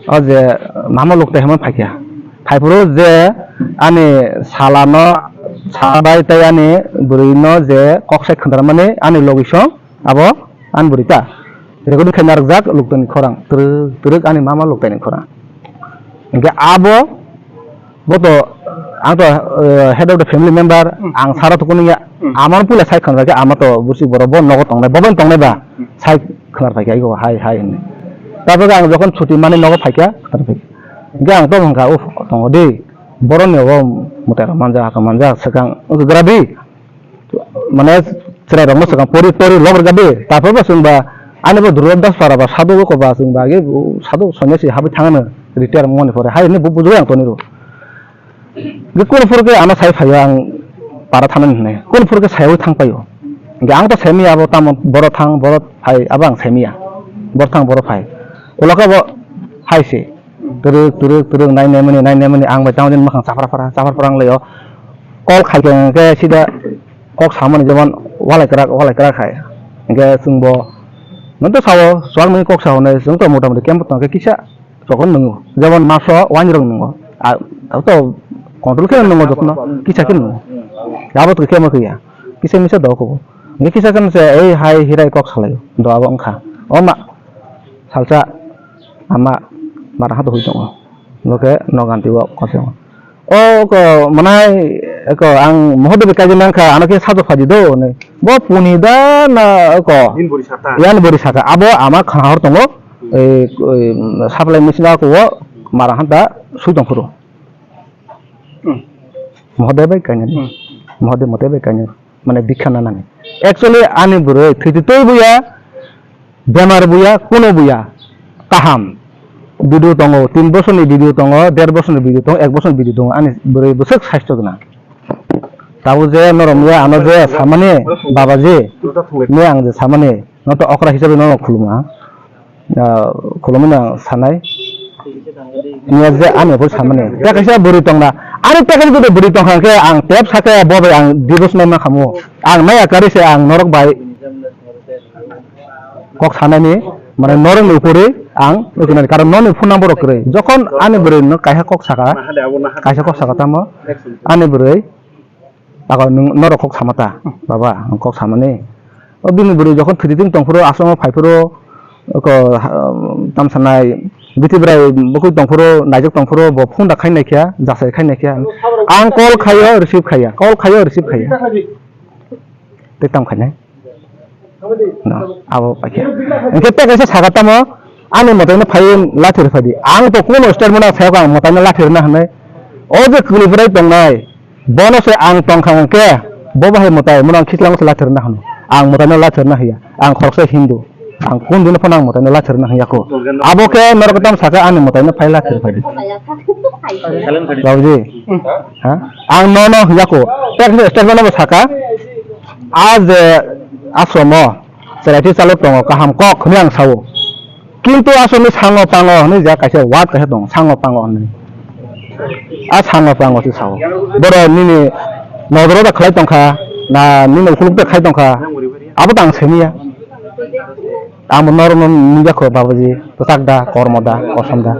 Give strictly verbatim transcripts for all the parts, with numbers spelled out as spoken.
O je mama luktai hwnwi phaikha. Phaiphuru je ani salano sabai tei ani bwrwino je kok sai khwndarmani ani logi song abo ani bwrwi ta. Recording khaina rwkjak luktaini khorang, twrwk twrwk ani mama luktaini khorang. Hwnkhe abo Bo to, ang to, eh, head of the family member, Hmm. ang sara to kuno ya, Hmm. amar pula sai khwna khe ama to busi borok bo nogo tongnai, bo ben tongnai ba, Hmm. sai khwna pai khe, "Aigo, hai, hai," hinwi. Tabuk ang jokhon chuti mani nogo phaikha, khwna pai khe. Hingke ang to hwnkha, "Uf, tongo di, borok ni obo mwtai rok manja, hakha manja, swkang, wngkha gra di." Mane chwrai rok no swkang pori tori lok rwkha de, taphor ba chwng ba ani bo Durga Das para ba sadhu ko ba chwng ba age sadhu sonyasi habwi thangano retire wngmani pore hai hinwi bo bujui ang toni ro. Ge kono phuru ke ano sai phaio ang para thanani hinwi. Kono phuru ke saiwi thang paio. Ge ang to semiya abo tamo boro thang boro phai abo ang semiya. Boro thang boro phai. Ulo khe bo hai se. Twrwk twrwk twrwk nai nai mani nai nai mani ang bai tamo din makhang chapra phara chapra phara ang laio. Call khai khe hwnkhe sida kok samani jemon walai kwrak walai kwrak hai. Hwnkhe chwngbo nwng to sao chuak nungwi kok sao hinwi chwng to mota moti camp tongkhe kisa rokno nungo. Jemon maso wani rok nungo. A, abo to control khe nungo jotono kisa khe nungo. Abo to khe ma khe ya. Kisa misa do kho. Hwnkhe kisa khe se ei hai hirai kok salaio. Do abo wngkha. O ma salsa ama mara ha to hui tongo. Bo khe noganti o kosong. O ko manai ko ang mohodebi kaijak nangkha ano khe sajok phaidi do hinwi. Bo puni da na ko. Din bori sata. Yan bori saka abo ama khana hor tongo. Hmm. Ei, ei, supply machine ako o mara hanta sui tong phuru. Hmm. Mohodebi kainani. Hmm. Mohodebi motebi kainani. Mane dikha nanani. Actually ani bwrwi thwitwi twi buya, bemar buya, kuno buya, kaham. Video tongo, tin bosorni video tongo, der bosorni video tongo, ek bosorni video tongo, ani bwrwi bwswk saisto gwnang. Tabuk je norok ya ano je samani babaji, ne ang je samani, no to okra hisabe no khuluma. Ah, khulumani ang sanai. Niya je ani bo samani. Tei kaisa bwrwi tongna. Ani tei kaisa bwrwi tongkha khe ang tep sakhe bo bai ang divorce nai ma khamu. Ang nai akari se ang norok bai kok sanani, mane norok ni upori ang nukinani. Karon noni phone number rok kwrwi. Jokhon ani bwrwi no kaisa kok saka, kaisa kok saka tamo ani bwrwi Ako nwng norok kok sama ta, baba, ang kok samani. O bini bwrwi jokhon thwitwi tong phuru, aswk phai phuru, ko, ha, tam sanai, bithi bwrai bwkhwi tong phuru, naijak tong phuru, bo phone da khai naikha, jasai khai naikha. Ang call khaio, receive khaiya, call khaio, receive khaiya. Tei tam khainai. No, abo paikhe. Hwnkhe tei kaisa saka tamo, ani motoino phai lathi rwphai di. Ang to kuno statement ang sayakho ang motoino lathi rwna hwnwi. O je kwlwi bwrai tongnai, bono se ang tongkha hwnkhe, bo bahai motai, mono ang khichlango se lathi rwna hwno. Ang motoino lathi rwna hwya. Ang khoroksa Hindu. Ang kun dino phano ang motoino lathi rwna hwnyakho. Abo khe norok tamo saka ani motoino phai lathi rwphai di. Babuji. Ha? Ang nono hwnyakho. Tei statement bo saka. A je ashromo. Chwraiti chalo tongo, kaham kok hwnwi ang sao. Kintu aswkni sango pango hwnwi ja kaisa word kaisa tongo, sango pango hwnwi. A sango pango se sao. Borok nini nodoro da khlai tongkha, na nini ukhulok da khai tongkha, abo tang semiya. Amo norokno nukjakho babuji, kwchak da, kormo da, kosom da.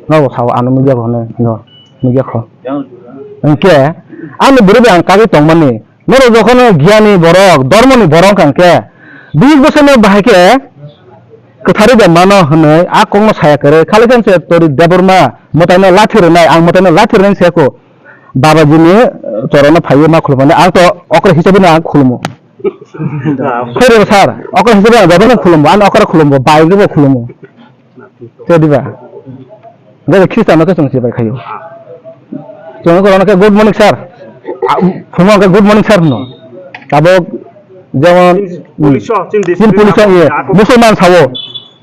Nobo sao ano nukjakho hwnwi, no, nukjakho. Hwnkhe, ani bwrwi bai ang kagwi tongmani, Norok jokhon giyani borok, dormoni borok wngkha hwnkhe, bish bosor ni bahai khe kwthari de mano hwnwi a kokno saya kwrwi. Khali khe se tori Debbarma mwtaino lathi rwnai, ang mwtaino lathi rwnai se kho. Babajini chorono phaiwi ma khulumani, ang to okra hisabe no ang khulumo. Phai rw sir, okra hisabe ang jotono khulumo, ang okra khulumo, bai bo khulumo. Te diba? Gari Khristian no khe chwng chibai khaio. Chwng ko rono khe good morning sir. A, phungo khe good morning sir no. Tabok jemon Chini police o, chini chini police o, district ye, ako Musulman sao.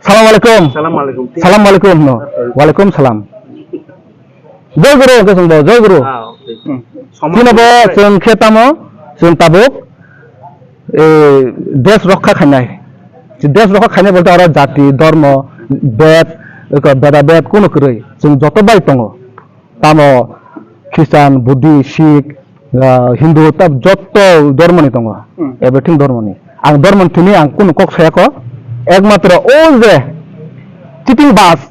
Salam alaikum. Salam alaikum. Salam alaikum no. Walaikum salam. Joy Guru khe chwng bo, Joy Guru. Ah, okay. Hmm. Chini bo chwng khe tamo, chwng tabok. Eh, desh rokha khainai. Desh rokha khainai bolte oro jati, dhormo, bed, eko beda bed kuno kwrwi. Chwng joto bai tongo. Tamo Christian, Buddhist, Sikh, ah, Hindu, ta joto dhormoni tongo. Hmm. Everything dhormoni. Ang dhormoni thwini ang kuno kok saya kho. Ekmatro o je cheating bas.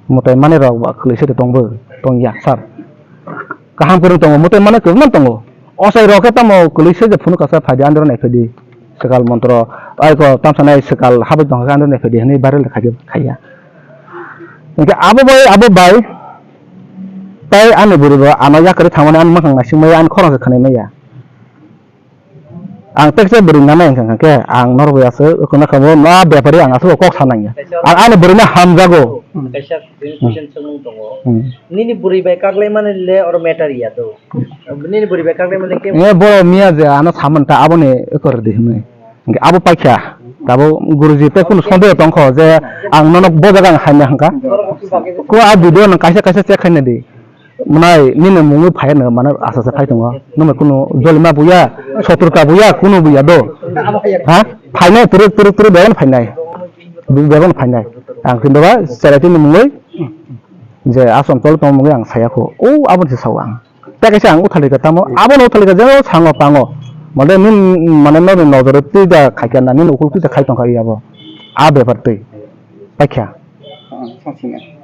Mwtai mani rok ba kwlwi se tongbo tongya sir. Kaham kwrwng tongo, mwtai mani kwbangma tongo. Ochai rok khe tamo kwlwi se je phunuk kasa phaidi andro nai phaidi. Swkal montro, ai ko tamsa nai swkal habwi tongkha andro nai phaidi hwnwi viral khaidi khaiya. Hwnkhe abo bai, abo bai, tai ani bwrwi bo ano yakarwi thangmani ani mwkhang naisingmaya ani khorang se khwnai maya. Ang teksa bwrwi nanai hwnkha khe ang norok bai aswk khwna kha bo ma bepari ang aswk kok sa nangya. Ang ani bwrwi no hamjago. Kaisa Hmm. question swngmung tongo. Hmm. Nini bwrwi bai kaklaimani le oro matter ya do. Nini bwrwi bai kaklaimani khe Eh, bo miya je ano samanta aboni ekor di hwnwi. Hwnkhe abo paikha. Tabo guruji tei kunu sondeho tongkho je ang nono bo jaga ang haina hwnkha. Ko a video no kaisa kaisa check khaina di. Mwnai nini mungwi phaiya no mane asa sa phai tongo. Nokno kunu jolima buya, sotrota buya, kunu buya do. Ha? Phainai turuk turuk turuk bebak phainai. Bebak phainai. Ang kintu ba cheraitini mungwi je asom tol tong mungwi ang saya kho. O aboni se sao ang. Tei kaisa ang uthalika tamo, abono uthalika jeno sango pango. Mane nin mane nokni nojoro twi da khaikha na, nin ukul twi da khai tongkha abo. A bepar twi. Paikha.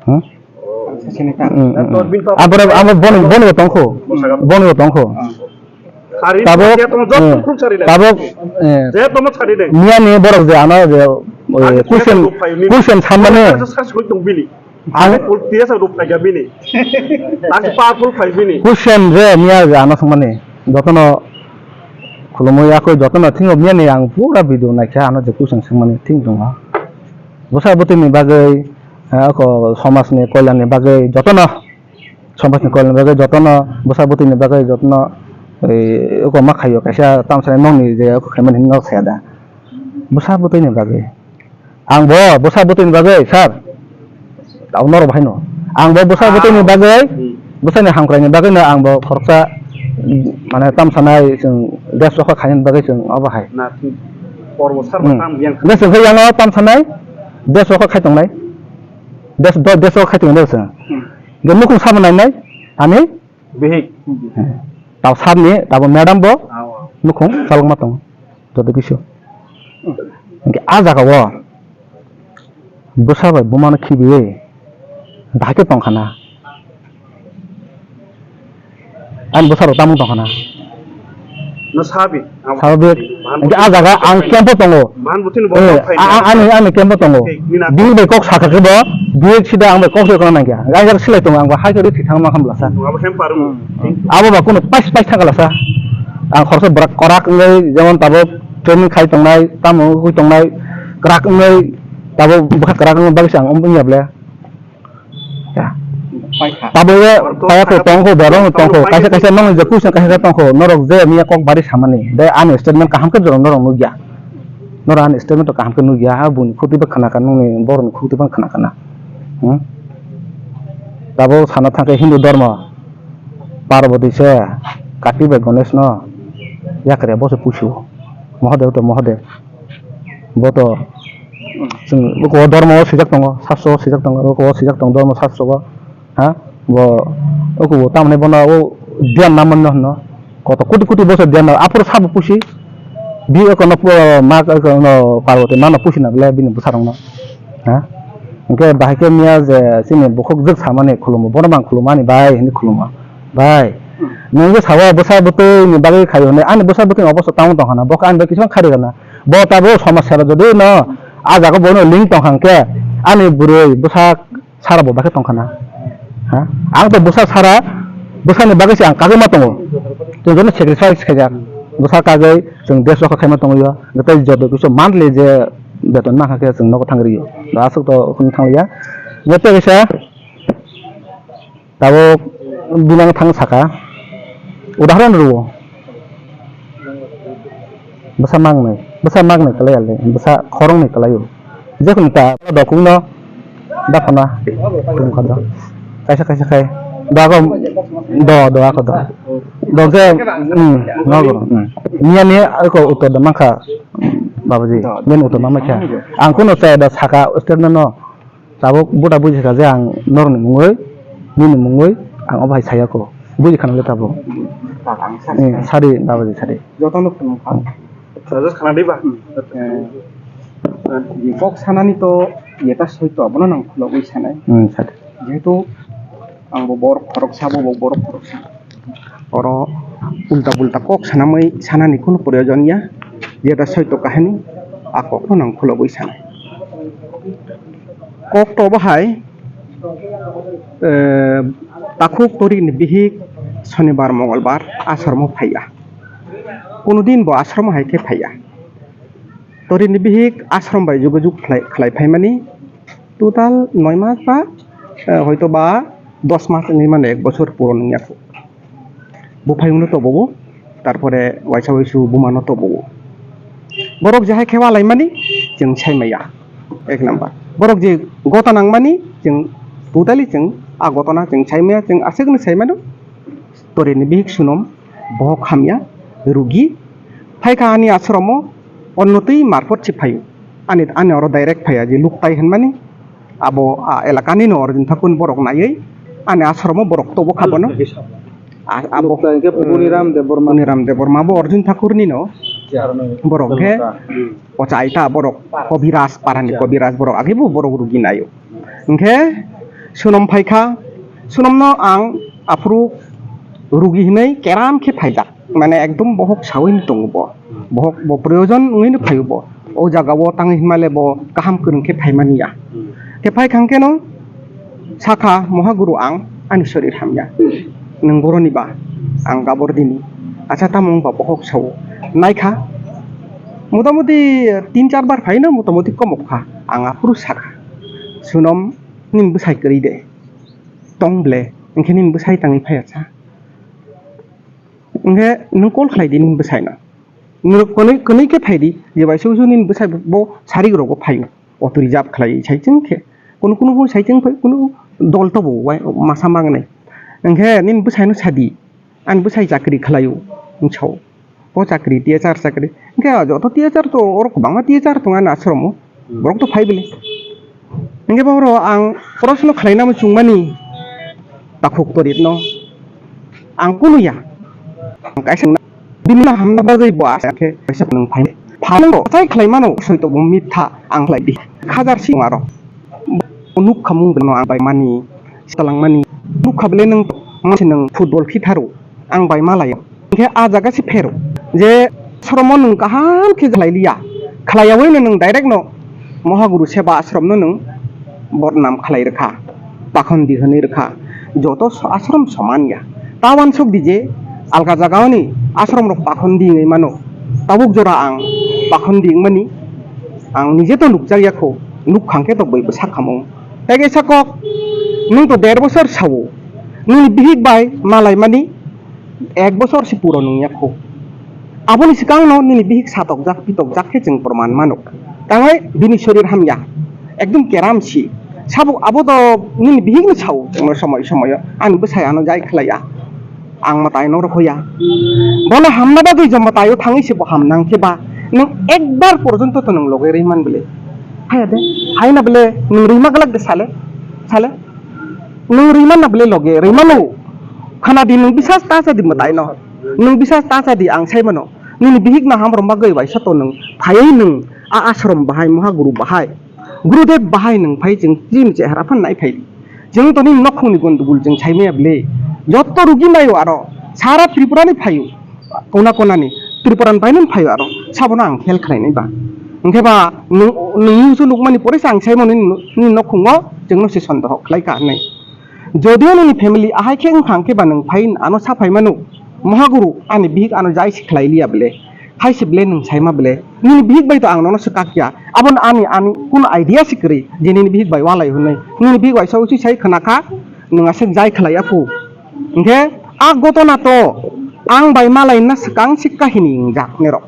Hmm? Hmm, hmm, hmm. Aboro, abo boni, boni bo tongkho. Boni bo tongkho. Tabok, eh, tabok, eh, miyani borok je ano je, eh, question, question sammani. Ang question je miya je ano swngmani. Jotono khulumui yakho jotono thingo miyani ang pura video naikha ano je question swngmani thing tongo. Bwsa bwtwini bagwi, eh, oko somajni koilanni bagwi jotono, somajni koilanni bagwi jotono, bwsa bwtwini bagwi jotono, eh, oko ma khaio kaisa tamsani nokni je oko khaimani hinwi nok saya da. Bwsa bwtwini bagwi. Ang bo bwsa bwtwini bagwi, sir. Tabuk norok bahaino. Ang bo bwsa bwtwini bagwi, bwsani hamkraini bagwino ang bo khoroksa, mm, mane tamsanai chwng desh rokha khainani bagwi chwng obo hai. Na, porbo sar bo tam yang. Desh rokha yang tamsanai, desh rokha khai tongnai. Desh, do-, desh rokha khai tongnai desh. Hmm. Je nukhung sabo nainai, ani? Bihik. Tabo sir ni, tabo madam bo, nukhung chalokma tongo. Joto kisu. Hwnkhe a jaga o bwsa bai buma no khibiwi bahai khe tongkha na. Ani bwsa rok tamung tongkha na. No sabi. Sabi. Hwnkhe a jaga ang camp o tongo. Eh, a-, a-, ani, ani camp o tongo. Bini bai kok sakha khe bo, bihik sida ang bai kok se khna nangya. Gai gai silai tongo ang bo hai khe risi thangma khamla sa. Abo ba kuno pais pais thangla sa. Ang khoroksa bwrak kwrak wngwi jemon tabuk training khai tongnai, tamo hui tongnai, kwrak wngwi tabuk bwkha kwrak wngwi bagwi se ang wngya ble. Ya. Tabuk ye paya ko tongkho, berong tongkho, kaisa kaisa nong je kuisa kaisa kaisa tongkho, norok je miya kok bari samani, de ani statement kaham khe jorok norok nukya. Norok ani statement kaham khe nukya, ha buni khukti ba khna kha, nongni borokni khukti ba khna kha na. Hmm? Tabuk sana thangkhe Hindu dhormo, Parvati se, Kartik bai Ganesh no, yakre bo se pusu, Mahadev to Mahadev. Bo to chwng oko o dhormo o swijak tongo, sastro o swijak tongo, oko o swijak tongo dhormo sastro o, ha? Bo oko bo tamni bono o dhyan namanno hwnno. Koto koti koti bosor dhyan na, aphuru sabo pusi. Bi oko no, mak oko no Parvati mano pusi na bole bini bwsarokno. Ha? Hwnkhe bahai khe miya je chini bukhuk jwk samani khulumo, bono mang khulumani bai hwnwi khulumo. Bai, nwng je sawa bwsa bwtwi ni bagwi khaio hwnwi, ani bwsa bwtwi ni obosta tamo tong khana, bo khe ani bai kisa kharigana. Bo tabuk somaj sero jodi no ah jaga bono link tong kha hwnkhe, ani bwrwi bwsa sara bo bai khe tong khana. Ha? Ang to bwsa sara, bwsa ni bagwi se ang kagwi ma tongo. Chwng jono sacrifice khaijak. Bwsa kagwi chwng desh rokha khaima tongwi o. Tei joto kisa monthly je beton ma kha khe chwng nogo thang rio. Aswk to hwn thang liya. Bo tei kisa Tabuk bilang thang saka, udahoron rwo. Bwsa mangnwi, bwsa mangnwi kwlai ya le, bwsa khoroknwi kwlai o. Jekunu ta dokungno daphana tongkha do. Kaisa kaisa khai. Do ako do, do ako do. Do khe, hmm, nogo, hmm. Miya ni ako uttor da mankha, babuji, miya ni uttor ma mankha. Ang kuno chaya da saka, statement no. Tabuk buta buji kha je ang norokni mungwi, nini mungwi ang obo hai saya kho. Buji khana le tabuk. Tak ang sa Eh, sadi, babaji sadi. Jotono phunukha. Sajak khana diba? Eh, kok sanani to yeta soito, abono nang khulogwi sanai. Hmm, sadi. Jehetu ang bo borok khoroksa, bo bo borok khoroksa. Oro ulta pulta kok sanamwi sanani kunu proyojon ya. Jeta soito kahini, a kokno nang khulogwi sanai. Kok to bahai, eh, takhuk tori ni bihik sonibar mongolbar asromo phaiya. Kunu din bo asromo hai khe phaiya. Tori ni bihik asrom bai jugajug khlai, khlai phaimani total noi mas ba, eh, hoito ba dos mas wngwi mano, ek bochor puron wngya kho. Buphayungno tobogo, tarpore waisa waisu bumano tobogo. Borok jahai khe walaimani chwng saimaya, ek number. Borok je gota nangmani chwng totally chwng a gotona chwng saimaya, chwng aswkno saimano. Torini bihik sunom, bohok hamya, rugi. Phaikha ani asromo, onno twi marphot se phaio. Ani, ani oro direct phaiya je luktai hinmani, abo a elakani no Arjun Thakur borok naiwi ani asromo borok tobo kha bono. A, abo, luktai hwnkhe Puniram Debbarma. Puniram Debbarma bo Arjun Thakur ni no. Borok khe ochaita borok, Kobiraj, parani Kobiraj borok, agi bo borok rugi naio. Hwnkhe sunom phaikha, sunomno ang aphuru rugi hinwi keram khe phaijak, mane ekdom bohok sawi tongo bo, bohok bo proyojon wngwi no phaio bo, o jaga o tangwi hinmale bo kaham kwrwng khe phaimani ya. Khe phaikha hwnkhe no sakha, Mohaguru, ang ani sorir hamya, nwng boroni ba, ang gabor dini, acha tamo wngba bohok sao, naikha, motamuti tin char bar phaino motamuti komok kha, ang aphuru sakha, sunom, nini bwsai kwrwi de. Tong ble, hwnkhe nini bwsai tangwi phaiya sa. Hwnkhe nwng call khlai di nini bwsaino. Nwng kwnwi, kwnwi khe phai di, je bai susu nini bwsai bo sari rok bo phaio. Auto reserve khlai sai chwng khe. Kunu kunu bo sai chwng phai, kunu dol tobo wai masa mangnai. Hwnkhe nini bwsaino sa di. Ani bwsai chakri khlaio, hwnsao. Bo chakri, T H R chakri. Hwnkhe joto T H R to oro kwbangma T H R tongo ani ashromo. Hmm. Borok to phai bile. Hwnkhe bo oro ang proshno khlaina muchungmani takhuk toritno. Ang kunu ya. Ang kaisa bini hamna bagwi bo asa khe kaisa nwng phai. Phango sai khlai mano, soi to bo mitha ang khlai di. Hajar si aro. Nukha mung no ang bai mani, salang mani. Nukha bele nwng masi nwng football phitharo. Ang bai malaio. Hwnkhe a jaga se phero. Je soromo nwng kaham khe khlai liya. Khlaiyawi no nwng direct no Mohaguru Seba Ashram no nwng bodnam khlai rwkha. Pakhon di hwnwi rwkha. Joto so-, ashram soman ya. Ta wansuk di je alga jaga oni ashram rok pakhon di wngwi mano. Tabuk jora ang pakhon di wngmani ang nije to nukjak ya kho. Nuk khang khe to bwsa khamung. Tei kaisa kok, nwng to der bosor sao. Nini bihik bai malaimani ek bosor se puro nung ya kho. Aboni swkang no nini bihik satokjak pitokjak khe chwng proman mano. Tangwi bini sorir hamya. Ekdom keram si. Sabo abo to nini bihik no sao chwngno somoi somoio. Ani bwsai ano jai khlai ya. Ang mwtai no rwkho ya. Bono hamna bagwi je mwtai o thangwi se bo ham nang khe ba nwng ekbar porjonto to nwng loge rwi man bwle. Haya de, hai na bwle nwng rwi ma glak de sale, sale. Nwng rwi man na bwle loge rwi mano. Khana di nwng bisas ta cha di mwtai no. Nwng bisas ta cha di ang sai mano. Nini bihik no ham rw ma gwi bai sa to nwng phaiwi nwng a ashram bahai, Mohaguru bahai. Gurudev bahai nwng phai chwng chini chehara phan nai phai di. Chwng to nini nokhungni gondogol chwng sai maya bwle. Jotto rugi maio aro. Sara Tripura ni phaio. Kona kona ni. Tripura ni bai nang phaio aro. Sabono ang khel khlai nai ba. Hwnkhe ba nwng, nwng musu nukmani pore se ang sai mano nini, nini nokhungo chwngno se sondoho khlai ka hinwi. Jodio nini family ahai khe wngkha hwnkhe ba nwng phai ano sa phai mano. Mohaguru ani bihik ano jai se khlai liya bwle. Hai se bwle nwng saima bwle. Nini bihik bai to ang nono swkak ya. Abono ani, ani kunu idea se kwrwi je nini bihik bai walai hwnwi. Nini bihik bai sa usi sai khna kha, nwng aswk jai khlai ya phu. Hwnkhe a gotona to ang bai malai na swkang se kahini wngjak nirok.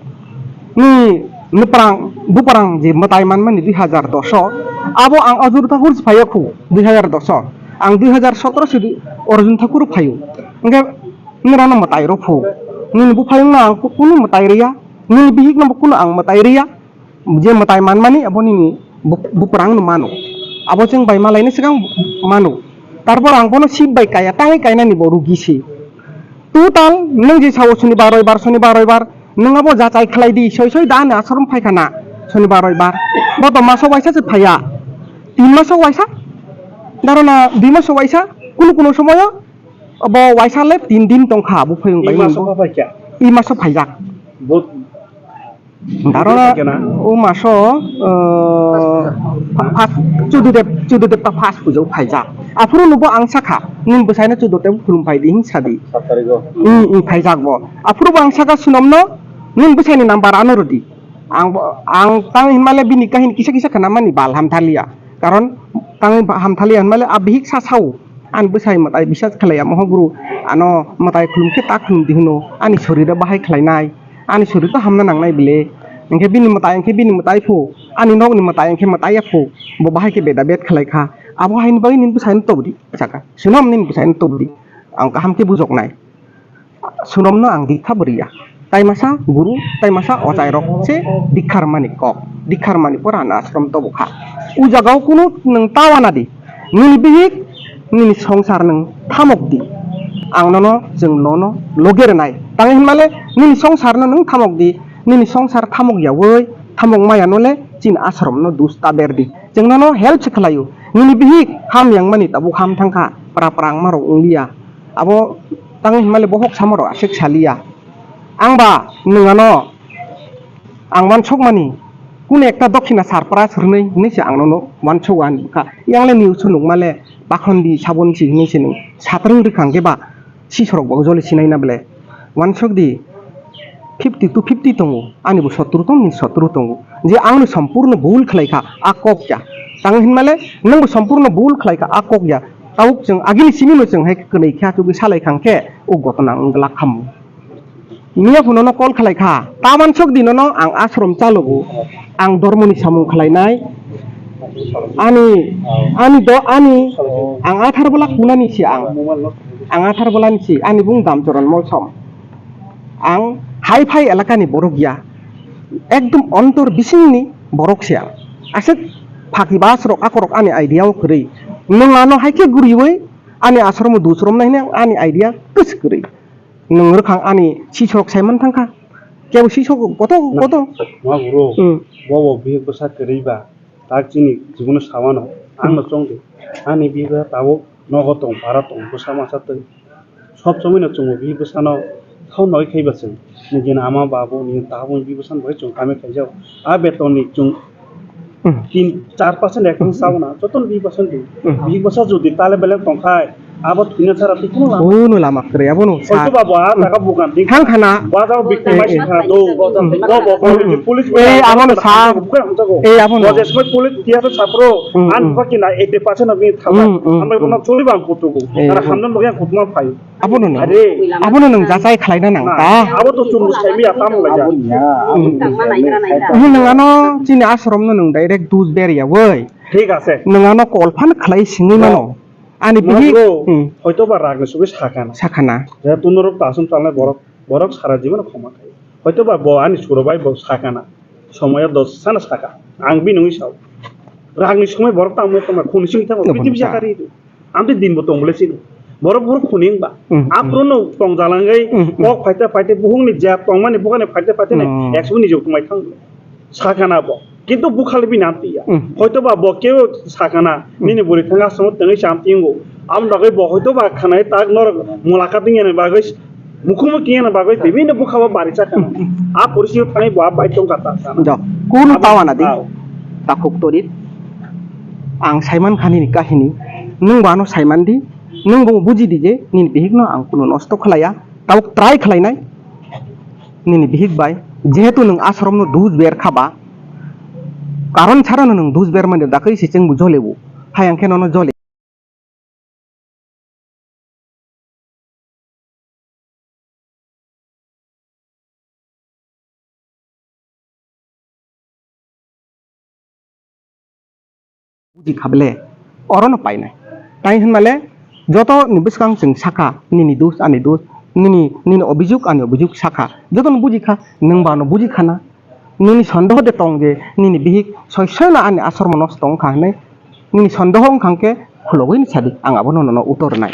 Ni nwprang, buprang je mwtai manmani dui hajar dos o, abo ang Arjun Thakur se phai ya khu dui hajar dos o. Ang dui hajar sotro se Arjun Thakur phaio. Hwnkhe Nini rano mwtai rw phu. Nini buphayungno ang ku-, kunu mwtai rw ya. Nini bihikno bo kunu ang mwtai rw ya. Je mwtai manmani abo nini bu-, buprang no mano. Abo chwng bai malaini swkang mano. Tarpor ang bono sip bai kaya, tangwi kainani bo rugi se. Total nwng je sao sonibar roibar, sonibar roibar, nwng abo jachai khlai di, soi soi da ani asorom phai khana sonibar roibar. Bo to maso waisa se phaiya. Tin maso waisa. Daro na dui maso waisa, kunu kunu somoyo bo waisa le tin din tongkha, bo phoyung bai maso bo. Phaikya. I maso phaijak. Bo Daro na phaikya na? O maso, uh, pa-, pas, Chudu Dev, Chudu Dev ta pas pujo phaijak. Aphuru nubo ang sakha, nini bwsaino Chudu Dev khulum phai di hing sadi. Sat tarikh o. Hmm, hmm, phaijak bo. Aphuru bo ang sakha Sunomno, nini bwsaini number ano rwdi. Ang bo, ang tang hinmale bini kahini kisa kisa khana mani bal hamthaliya. Karon tang hamthaliya hinmale a bihik sa sao. Ani bwsai mwtai bisas khlaiya moho guru. Ano mwtai khulum khe ta khulum di hwno. Ani soriro bahai khlainai. Ani soriro hamna nangnai bile. Hinkhe bini mwtai hinkhe bini mwtai phu. Ani nokni mwtai hinkhe mwtai ya phu. Bo bahai khe beda bet khlai kha. Abo haini bagwi nini bwsaino tobdi. Saka. Sunom nini bwsaino tobdi. Ang kaham khe bujoknai. Sunomno ang dikha bwrwi ya. Tai masa guru, tai masa ochairok se dikha rwmani kok. Dikha rwmani pore ano ashram tobokha. O jagao kunu nwng ta wana di. Nini bihik, nini songsar nwng thamok di. Ang nono, chwng nono loge rwnai. Tang hinmale nini songsarno nwng thamok di. Nini songsar thamok yaui, thamok maya nole chini ashramno dus ta ber di. Chwng nono help se khlaio. Nini bihik ham yang mani tabuk ham thangkha. Pra pra wngmarok wngliya. Abo tang hinmale bohok samoro aswk saliya. Ang ba nwng ano ang wansukmani kunu ekta dokhina surprise rwnai hinwi se ang nono wansuk ani kha. Yang le news o nukmale bakhondi sabon si hinwi se nwng satrwng rwkha hwnkhe ba sisorok bo joli sinai na bwle. Wansuk di. Fifty to fifty tongo, ani bo sotro tongo, nini sotro tongo. Je ang no sompurno bul khlai kha, a kok ya. Tang hinmale, nwng bo sompurno bul khlai kha, a kok ya. Tabuk chwng agini simi no chwng hai kwnwi kha, chugwi salai kha hwnkhe, o gotona wng glak khamu. Miya phuno no call khlai kha, ta mansok di nono ang ashram chalogo, ang dormoni samung khlainai, ani, ani do, ani, ang athar bola kunani si ang, ang athar bolani si, ani bung Damchoron Molsom. Ang hai phai elakani borok ya, ekdom ontor bisingni borok se ang. Aswk phaki bas rok akorok ani idea o kwrwi. Nwng ano hai khe guriwi ani asromo dusromna hwnwi ani idea kwswk kwrwi. Nwng rwkhang ani sisok sai man thangkha. Kebo sisok koto koto. Ma bro, hmm, bo bo bihik bwsa kwrwi ba. Tak chini jibono sawano, ang no chong di. Ani biba tabuk nogo tong, para tong, bwsa masa twi. Sob somoi no chungo bi bwsano thao noi khai ba chwng. Nini ama babu, nini tabuk bi bwsano bai chwng kami khaijao. A beton ni chwng tin, char percent ek percent sao na, joto no bi bwsa di. Bi bwsa jodi tale beleng tong khai, abo thwina chara twi kuno lama. Kuno lama kwrwi, abono sa. Hoito ba bo a taka bukan di. Thang khana. Ba jao victim mai sikha do. Bo bo bo police. Eh, abono sa. Eh, abono. Bo jesmai police tiya to sapro. An baki na eighty percent of me thaba. Amai bono choli bang kutugo. Ara hamdan bagi ang kutma phai. Abono nang. Abono nang jachai khlaina nang ta. Abo to chum sai mi atam lai ja. Ini nang ano chini ashram no nang direct dus ber ya woi. Thik ase. Nang ano call phan khlai singwi mano. Ani bihik, hmm. Hoito ba ragni sugwi sakana. Sakana. Je tunorok tasum talnai borok, borok sara jibon khoma khai. Hoito ba bo ani suro bai bo sakana. Somoyo dos sana saka. Ang bini wngwi sao. Ragni somoi borok tamo tongma khuni sing tamo. Obo piti bisa kari. Amte din bo tong bole sini. Borok borok khuni wngba. Hmm, hmm. Aphuru no tong jalangwi, hmm, hmm, kok phaite phaite buhung ni jab tongmani buhani phaite phaite ni, hmm, ekso ni jok tongmai thang. Sakana bo. Kintu bukhali bini amtiya. Hmm. Hoito ba bo kebo sakana, hmm, nini buri thanga somo tengwi samtingo. Am dagwi bo hoito ba khanai tak norok mulakat wngya ni bagwi mukhumukhi wngya ni bagwi bibinno bukhabo bari sakana. Hmm, hmm. A porisi thangwi bo a bai tongka ta sana. Jo, kunu tawana di. Takhuk torit. Ang saiman khani ni kahini. Nwng bo ano saiman di. Nwng bo buji di je nini bihik no ang kunu nosto khlaiya. Tabuk try khlainai. Nini bihik bai, jehetu nwng ashram no dus ber kha ba, karon sara no nwng dus ber mani dakwi se chwng bo jole bo. Hai ang khe nono jole. Buji kha bele, oro no painai. Tai hwnmale, joto ni bwskang chwng sakha, nini dus, ani dus, nini, nini obijok, ani obijok sakha. Joto no buji kha, nwng ba no buji khana. Nini sondoho de tong je, nini bihik soi soi no ani ashram o nosto wngkha hwnwi. Nini sondoho wngkha hwnkhe khulogwi ni sadi, ang abono nono utor rwnai.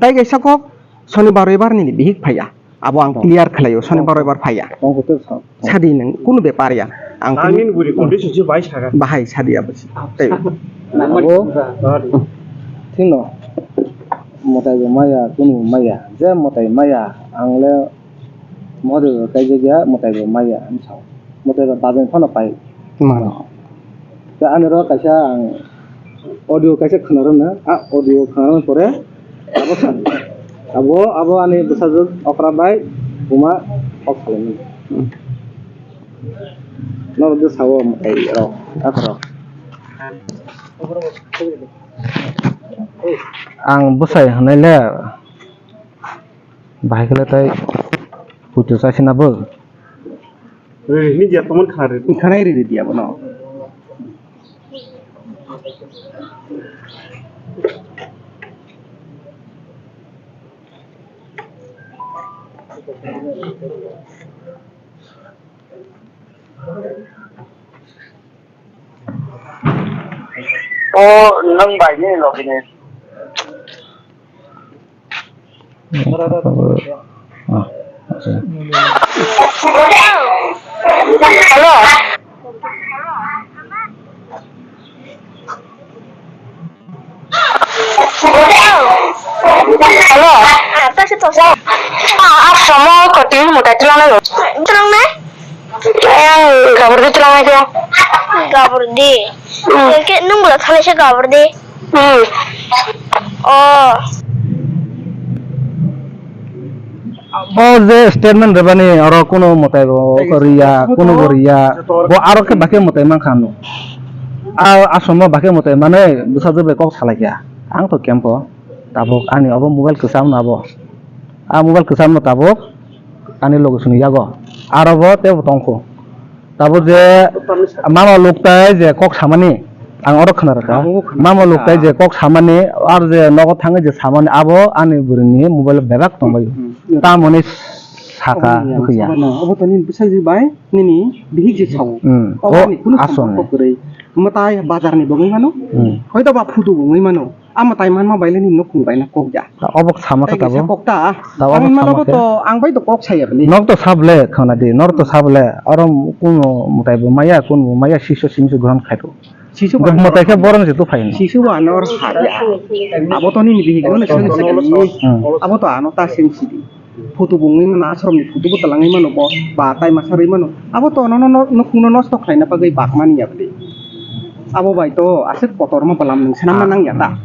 Tai kaisa kok, Sonibar roibar nini bihik phaiya. Abo ang clear khlaio, Sonibar roibar phaiya. Sadi nwng kunu bepar ya. Ang kunu nini buri condition se bai saga. Bahai sadi abo se. Tei. Abo. Thino mwtai bo maya, kunu bo maya, je mwtai maya, ang le Mahadev bai kaijakya, mwtai bo maya, ang sao. Mwtai bo bazeng phano pai. Mano. Tei ani oro kaisa ang audio kaisa khwnarwkna, a audio khwnarwkni pore abo sa, abo, abo ani bwsajwk okra bai buma kok salaimani. Hmm. Norok de sao mwtai rok, akhorok. Ang bwsai hwnwi le, bahai khe le tei puitu chaisina bo. Riri ni dia tomon khana riri. Khanai riri dia bono. O nwng bai nini logi ni. Hello. Hello. Ah, ah, somo kotin mutai tulang nai. Tulang nai? Yang gabur di tulang nai kya? Gabur di. Hmm. Yang ke nung bula khalai se gabur di. Hmm. Oh. Bo je statement rebani oro kuno mwtai bo riya, kuno bo riya, bo aro khe bakhe mwtai mankha ano. A, asomma bakhe mwtai manwi bwsajwk bai kok salaikha. Ang to kempo tabuk ani obo mobile kwcham no abo. A mobile kwcham no tabuk ani loge swnwi yago. Aro bo teibo tongkho. Tabuk je mama luktai je kok samani, ang oro khna rwkha. Mama luktai je kok samani, ar je nogo thangwi je samani, abo ani bwrwini mobile bebak tongbaio. Hmm. Tamoni saka wngya. Obo to nini bwsajwk bai nini bihik je sao. Hmm. Obo ani kunu aswk ni. Mwtai bazar ni bo wngwi mano. Hmm. Hoito ba photo bo wngwi mano. Amo tai manma bai le nini nukhung bai na kok ya. Obok sama khe tabuk. Kok ta. Tabuk ang obok manma sama khe. To ang bai to kok saya bini. Nok to sable khana di, nor to sable. Oro kuno mwtai bo maya, kun bo maya, siso simi se grohon khai to. Siso ba mwtai khe borom se to phai. Siso ba nor ha ya. Abo to nini bihik no seng seng ni. Hmm. Abo to ano ta seng sidi. Photo bo wngwi mano, ashram ni photo bo twlangwi mano bo, ba tai masa rwi mano. Abo to nono no, nukhung no nosto khlaina bagwi bak mani ya bwdwi. Abo bai to aswk kotorma bwlam nwng swnamna nang ya ta.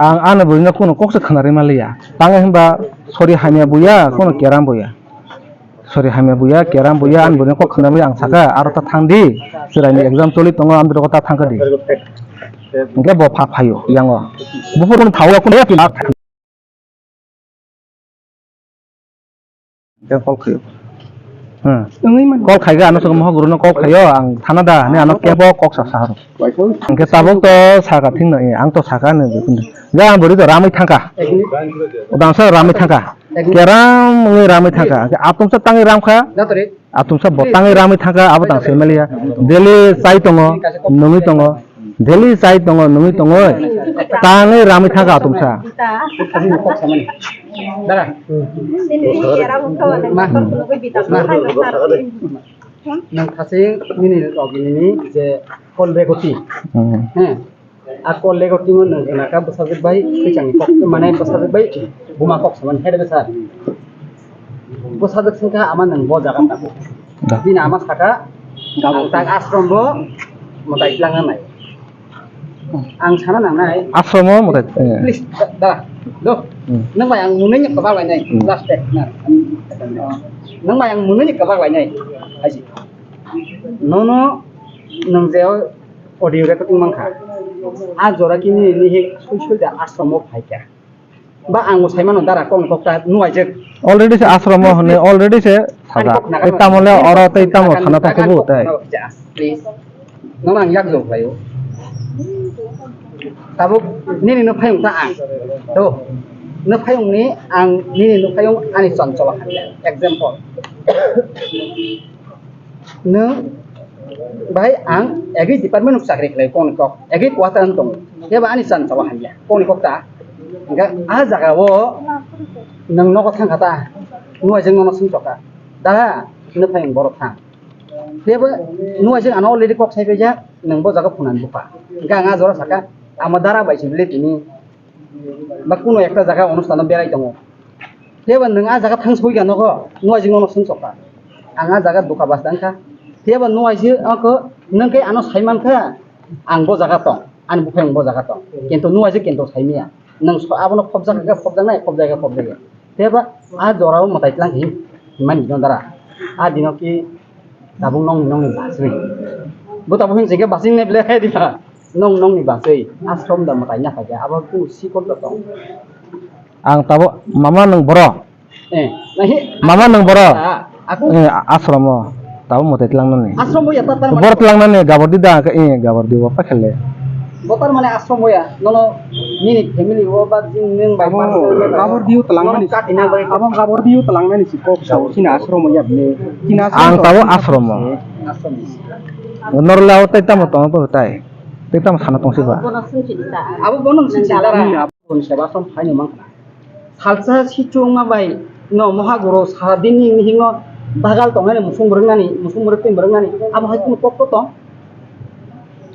Ang ani bwrwino kuno kok se khna rwi manliya. Tamo hinba sori hamya buya, kuno keram buya. Sori hamya buya, keram buya, ani bwrwino kok khna rwi ang saka, aro ta thang di. Chwraini exam choli tongo, amtwi rogo ta thang kha di. Hwnkhe bo pha phaio yango. Buphuru thaio kuno ya. Khe call khaio. Hmm. Wngwi mano. Call khaiga, ano saka mohok guru no call khaio, ang thana da, ani ano kebo kok sa saharo. Hwnkhe tabuk to saka thing no, ang to saka no, ja ang bwrwi to ramwi thangkha. Udang sa ramwi thangkha. Keram wngwi ramwi thangkha. Hwnkhe atumsa tangwi ramkha. Atumsa bo tangwi ramwi thangkha, abo tang se maliya. Daily chai tongo, nungwi tongo. Daily chai tongo, nungwi tongo. Tangwi ramwi thangkha atumsa. Dara. Ma. Ma. Nang khasing nini logini je kol begoti. Hmm. He. A kol lego timo nang gana ka bwsajwk bai twichangni kok, mane bwsajwk bai buma kok samani, hai da bwsa. Bwsajwk singkha ama nang bo jaga tabu. Da. Bini ama saka, ang tak ashram bo mwtai tlang nai. Ang sana nang nai. Ashram o mwtai, eh. Please, da, da, do. Hmm. Nang bai ang munai ni kwbak lai nai, hmm, last step na. Nang bai ang munai ni kwbak lai nai. Haji. Nono nang je audio recording mankha. A jora kini nihik sui sui da ashram o phaikha. Ba ang bo saimano dara kok ni kok ta nuaijak. Already se ashram o hwnwi, already se sajak. Tei tamo le oro tei tamo sana tongkhe bo tei. Please. Nono ang yak jok laio. Tabuk nini no phayung ta ang. Do. No phayung ni ang nini no phayung ani chon chola khan. Example. Nwng bai ang agri department o chakri khlai kok ni kok, agri quarter ang tongo. Khe ba ani chan chalo hamya kok ni kok ta. Hingkhe a jaga o nwng nogo thang kha ta, nuaijwk nono swng chok kha. Da, hwnwi phai ang borok thang. Khe bo nuaijwk ano already kok sai paijak, nwng bo jaga phunani bupha. Hingkhe ang a jora saka, amo dara bai se bile tini. ba kuno ekta jaga onustano berai tongo. Phiya ba nwng a jaga thang soi kha nogo, nuaijwk nono swng sok kha. Ang a jaga doka bas tang kha. Phiya ba nuaijwk ako nwng khe ano sai man kha, ang bo jaga tong, ani buphang bo jaga tong. Kintu nuaijwk kintu sai manya. Nwng so abono khobjak kha, khobjaknai, khobjak kha, khobjak ya. Phiya ba a jorao mwtai tlang hi himani no dara. A dino ki tabuk nong nongni baswi. Bo tabuk hin jege basing ne ble khai diba. Nong nongni baswi. Ashram da mwtai na khaja. Abo ku sikon da tong. Ang tabo mama nwng boro. Eh, nahi. Mama nwng boro. Ah, aku. Eh, ashram o. Tabo mwtai tlang nani. Ashram o ya ta tang. Boro tlang nani gabor di da ka eh gabor di wa pakhale. Botar mane ashram o ya. Nono nini family o ba jing nwng bai. Abo gabor di u tlang nani. Abo gabor di u tlang nani si kok sa sini ashram o ya ble. Sini ashram. Ang tabo ashram o. Ashram o. Norla o tai tamo tong to tai. Tai tamo sana tong si ba. Abo bono sini dara. Seba som phaino mankha. Salsa sichung ma bai no moha guru sara din ni hingo bagal tong nani musung burung nani musung burung tin burung nani abo hai kunu kok to tong.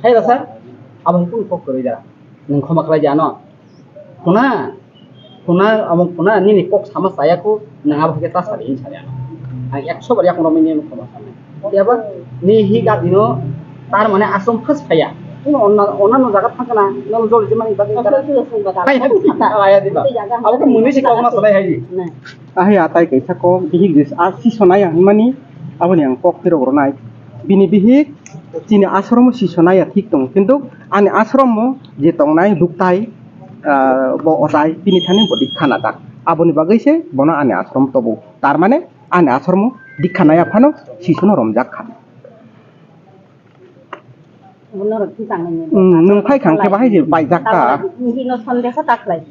Hai rasa abo hai kunu kok kwrwi da. Nung khoma khlai jano. Kuna kuna abo kuna nini kok sama saya ku nang abo ke ta sari hin sari ano. Ang ekso bar yakung romini khoma sama. Yaba ni hi gadino tar mane asom phas phaya. Kuno onna onna no jaga thangkana no jol jemani bagwi tara. Hai hai. Aya diba. Abo ko muni si kok na salai hai di. Ahai atai kaisa kok bihik jis a si sonai ang himani aboni ang kok phirok ronai. Bini bihik chini ashromo si sonai ya thik tong kintu ani ashromo je tongnai luktai ah, bo otai bini thani bodi khana tak. Aboni bagwi se bono ani ashrom tobo. Tar mane Ani asoromo dikha nai aphano sisono romjak kha. Bono rok thwi tangwi nini. Hmm, nwng phai kha hwnkhe bahai se paijak kha. Tabuk nini no sondeho ta khlai.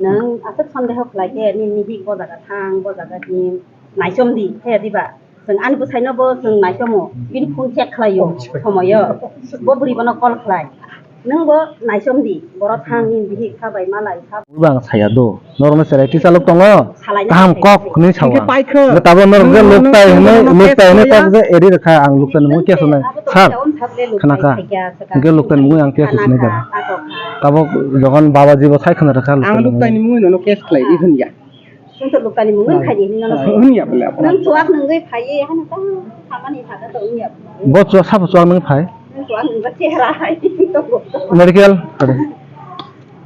Nwng aswk sondeho khlai khe nini bihik bo jaga thang, bo jaga him, naichom di, khe diba? Chwng ani bwsaino bo chwng naichomo, bini phone check khlaio, somoyo. Bo bwrwi bono call khlai. Nwng bo naichom di, borok thang nini bihik kha bai malai kha. Bwrwi bo ang saya do. Norokno cherai tisalok tongo, kaham kok hwnwi sao ang. Hwnkhe tabuk norok je luktai hwnwi, luktai hwnwi kok je eri rwkha, ang luktai nungwi kesa nai. Sir, khna kha. Hwnkhe luktai nungwi ang kesa sinai kha. Tabuk jokhon babaji bo sai khna rwkha luktai nungwi. Ang luktai nungwi nono kes khlai di hwn ya. Nwng to luktai nungwi khai di hwn nono. Hwn ya bole. Nwng chuak nungwi phaiye hano ta samani thaka to hwn ya. Bo chuak sabo chuak nungwi phai. Nwng chuak nungwi chehra hai. Medical.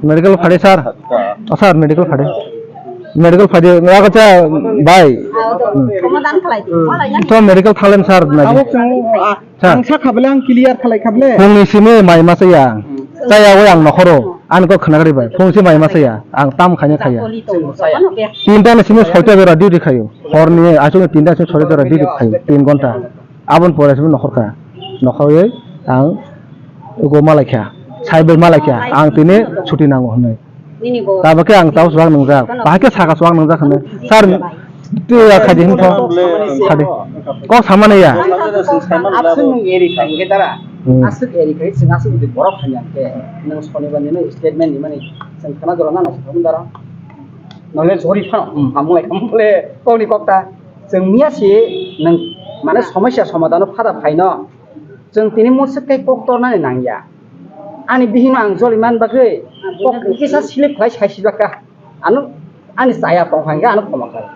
Medical phade sir. O sir, medical phade. Medical phade. Ako cha bai. Somadan khlai di. To medical thalen sir nai. Abo chwng, ah, sir. Ang sakha bole, ang clear khlai kha bole. Phungni simi mai ma chaya. Chaya oi ang nokhoro. Ani kok khna gari bai. Phung si mai ma chaya. Ang tam khanya khaya. Tinta ni simi soita jora duty khayo. Horni asuk tinta simi soita jora duty khayo. Tin gonta. Aboni pore se nokhor kha. Nokhorwi ang ugo malai kha. Saibai malai kha. Ang tini chuti nango hwnwi. Tabuk khe ang tau chuak nungjak. Bahai khe saka chuak nungjak hwnwi. Sir, twi ya khaidi hwn kho. Khaidi. Kok samani ya. Aswk nwng eri khai hwnkhe dara. Hmm. Aswk eri khai chwng aswk di borok hai ya khe. Nwng sonibar ni statement ni mani chwng khna jora nang nai thok dara. Nole jori pha, hmm, hamung lai kham le kok ni kok ta. Chwng miya si nwng mane somosya somadhan o phada phaino. Chwng tini mwswk khe kok tornani nangya. Ani bihikno ang joli man bagwi kok kisa slip khlai sai sibak kha. Ano ani chaya tong kha hwnkhe ano khoma khlai.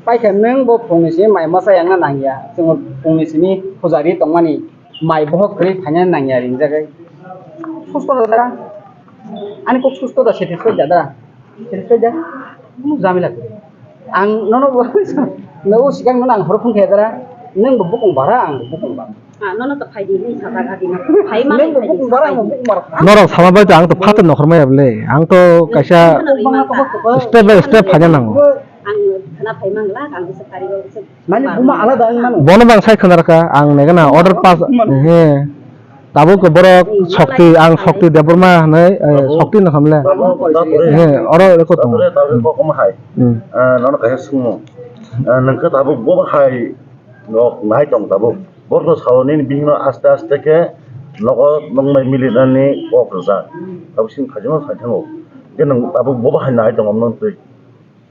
Paikha nwng bo phungni simi mai masa yangna nangya. Chwng phungni simi pujari tongmani mai bohok kwrwi phaina nangya ringjagwi. Susto da dara. Ani kok susto da, satisfied da dara. Satisfied da. Kuno jamila kwrwi. Ang nono bo, nono sikang nono ang horo phone khe dara. Nwng bo bukung bara, ang bo bukung bara. Ah, nono to phai di hinwi sajak adi na. Phai ma. Nwng bo phai di, bukung bara, phai ang bo di. Bukung bara. Norok sama bai to ang to phatar nokhor maya bole. Ang to kaisa step by step phaina nango. Ang khna phai mangla, ang se kari go se. Mani buma alada ang mano. Bono bang sai khna rakha, ang nega na order pass. He. Tabuk borok Shakti, ang Shakti Debbarma hwnwi, eh, Shakti no samle. He, oro reko tong. Tabuk kok hai. Hmm. Ah, nono kaisa sungmo. Ah, nangkha tabuk bo hai nok nai tong tabuk. Borok no sao nini bihikno aste aste khe nogo noknai milinani kok rijak. Tabuk sini khaijima sai thango. Je nang tabuk bo hai nai tong amno twi.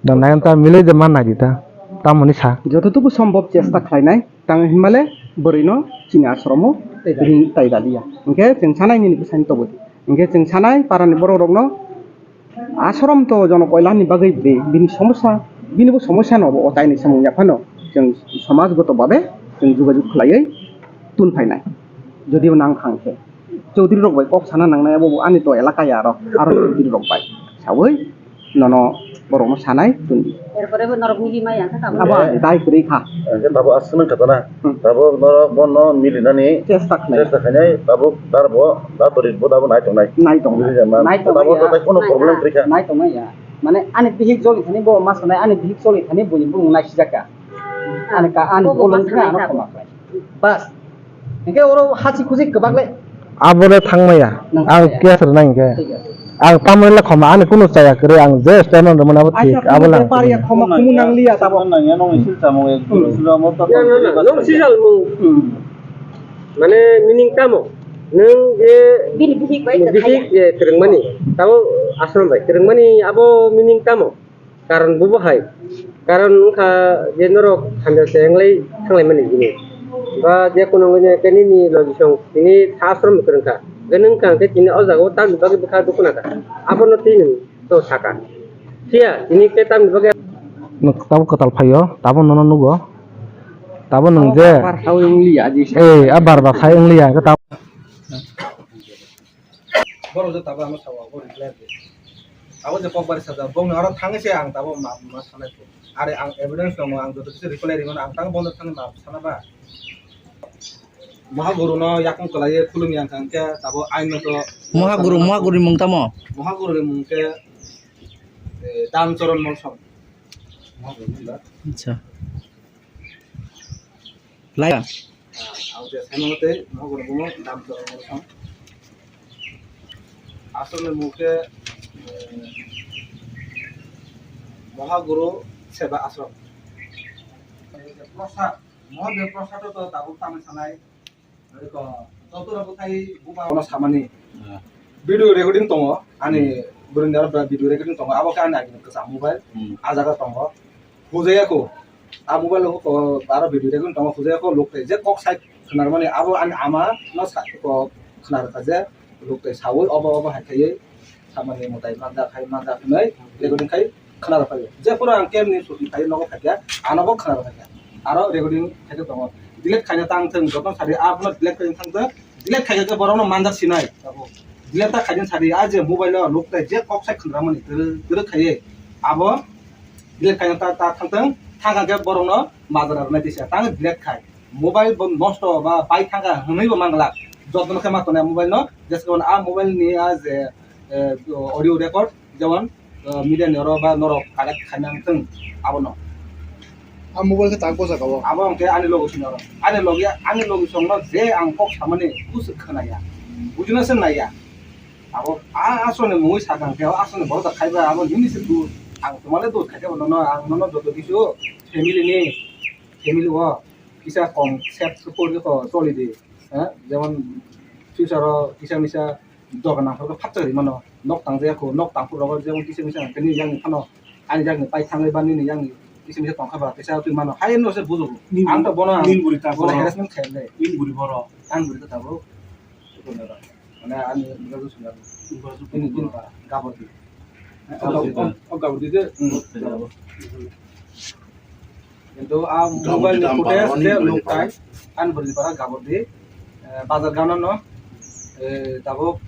Nang nai ta milai je man nai di ta. Tamoni sa. Jototuku sombhob chesta khlainai, tang hinmale bwrwino chini asromo ring tai daliya. Hwnkhe chwng sanai nini bwsani tobodi. Hwnkhe chwng sanai parani borok rokno Ashram to jono koilani bagwi bini somosya, bini bo somosya no bo otai ni samung yaphano chwng somajgoto babe chwng jogajog khlaiwi tun phainai. Jodi bo nang thang khe Chaudhary rok bai kok sana nangnai, abo bo ani to elaka ya aro, aro Chaudhary rok bai sawi nono borokno sanai tun di. Erpore bo norok mili maya kha tamo. Abo ani dai kwrwi kha. Hingke tabo aswk nang kha na. Hmm. Tabo norok bono milinani chesta khlai. Chesta khainai, tabo dar bo da tori bo dabo nai tongnai. Nai tongnai. Buji jama. Nai tongnai. Tabo ya. Tatai kono problem kwrwi kha. Nai tongnai ya. Mane ani bihik joli thani bo ma sanai, ani bihik joli thani bo ni bung nai sijak kha. Ani ka, ani bolong kha, ano khoma khlai. Bas. Hingke oro hachi khuchi kwbak le. Abole thangmaya. Ang khe aswrwng nai hingke. Thik ase. Ang tamoni le khoma ani kunu chaya kwrwi, ang je statement rwmani abo thik, abo lang. Pariya khoma kumu nang liya tabo. Nang ya nong isil tamo ek duro silo mo to. Na, na, na, nong sijal mung. Hmm. Mane meaning tamo? Nung je bini bihik bai bihik je kwrwngmani. Tabo ashram bai kwrwngmani abo meaning tamo? Karon bubo hai. Karon wngkha je norok hamya se wnglai thanglaimani hini. Ba je kuno wngya khe nini logi song tini tha srom kwrwngkha. Hwnkhe nwng kha hwnkhe tini o jaga o tamni bagwi bwkha dukuna kha. Abono twi nwng to saka. Phiya tini khe tamni bagwi. Nwng tabuk kwtal phaio, tabuk nono nugo. Tabuk nwng je. Bar bar khai wngliya, eh, a bar bar khai wngliya, hwnkhe tabuk. Borok je tabuk ano sawa, bo reply de. Abo je kokbari sajak, bongni oro thangwi se ang tabuk ma, ma sanai kho. Are ang evidence tongo, ang joto kisa reply rimano, ang tang bondo thangwi ma sana ba. Mohaguru no yakung kwlaiwi khulumya wngkha, hwnkhe tabuk aino to Mohaguru, Mohaguru ni mung tamo? Mohaguru ni mung khe, eh, Dam Charan Molsom. Acha. Laya. Ang je saimano tei Mohaguru bumo Dam Charan Molsom. Aswkni mung khe, eh, Mohaguru Seba Ashram. Prasad, Mohadev Prasad to tabuk tamni sanai. Eko, joto rok khai buba ono samani. Ah. Video recording tongo, ani, hmm, bwrwini aro video recording tongo, abo khe ani agini kwcham mobile, hmm, ah jaga tongo. Hujaya kho. A mobile o ko aro video recording tongo, hujaya kho lok tei je kok sai khwnarmani abo ani ama no sa ko khwnar kha je lok tei sawi obo obo hai khaiwi samani mwtai manjak hai manjak hinwi recording khai khwnarok phai. Je phuru ang camp ni shooting khai nogo phaikha, ano bo khwnarok phaikha. Aro recording khai tongo. Delete khaina tang thung, joto sadi abono delete khai thang thung. Delete khai khe borokno manjak sinai. Delete ta khaina sadi, a je mobile o lok tei je kok sai khwnarmani twrwk twrwk khaiwi abo delete khaina ta, ta thang thung, thang khe borokno majra rwnai tisa. Tang delete khai. Mobile bo nosto ba bai thang kha hwnwi bo manglak. Jotno khe ma tongnai mobile no, jesa a mobile ni a je, eh, audio record, jemon, eh, media ni oro ba norok collect khaina wng thung abono. A mobile khe tak bosa kabo. Abo hwnkhe ani logi song oro. Ani logi, ani logi song no je ang kok samani busu khwnaya. Bujina se naya. Abo a aswk ni mungwi sakang khe, o aswk ni borok da khaiba abo nini se dud. Ang tomale dud khaikhe bo nono, ang nono joto kisu family ni, family o kisa kom sep support khe choli di. Eh, jemon future o kisa misa doga nangkhe phatsa ri mano. Nok tang jaya kho, nok tang phuru rogo jemon kisa misa tini yang phano ani yang pai thangwi ba nini yang kisa misa tong kha ba kisa twi mano. Hai no se bujo. Ang to bono ang, nin buri ta bono boro. Harassment khe le. Nin buri boro. Ang buri ta bro. Mane ani bura tu sundar. Ini gini para gabor di. Oh, gabor di de. Hmm. Kintu a mobile ni footage de luk kai. An buri para gabor di. Eh, bazar gana no. Eh, tabuk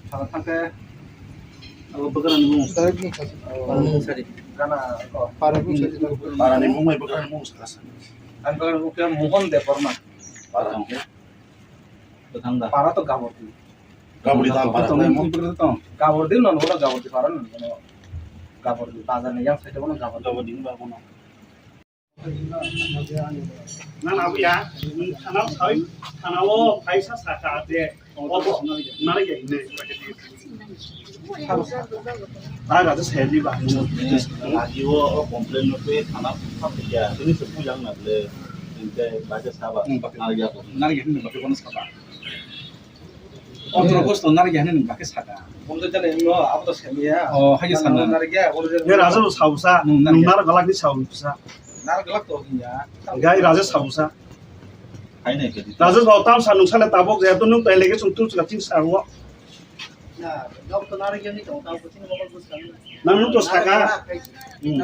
sana thangke. Abo bwkrani mung. Para mung sari. Gana, oh. Para mung sari. Para ni mung mai bwkrani mung sakasa. An bwkrani mung ke Mohon Debbarma. Para mung ke. Para to Gabordi. Gabordi tong, para tong, tong. Gabordi no, no, Gabordi para no, no. Gabordi bazar ni yang side no Gabordi. Gabordi ba no. Na, na, ya, khana sai, khana o paisa saka de, o to nari ya ne. Ba ga de sai di ba. Lagi o, o complain no pe khana pa ya. Ini sepu yang na le, inte baca sabar. Hmm, baca. Nari ya to. Nari ya ne, baca kono sabar. Otro bosto narikya hinwi nwng bakhe saka. Omo jani no, abo to semiya. Oh, haikhe sana. Narikya, oro je. Ye raja bo sausa, nwng narikya. Nwng nar galak ni sausa. Nar galak to hiya. Gai raja sausa. Hainai kedi. Raja bo tam sa nwng sale tabok je to nwng tai lege sung tu chika ching sa wo. Nang nung to saka. Hmm.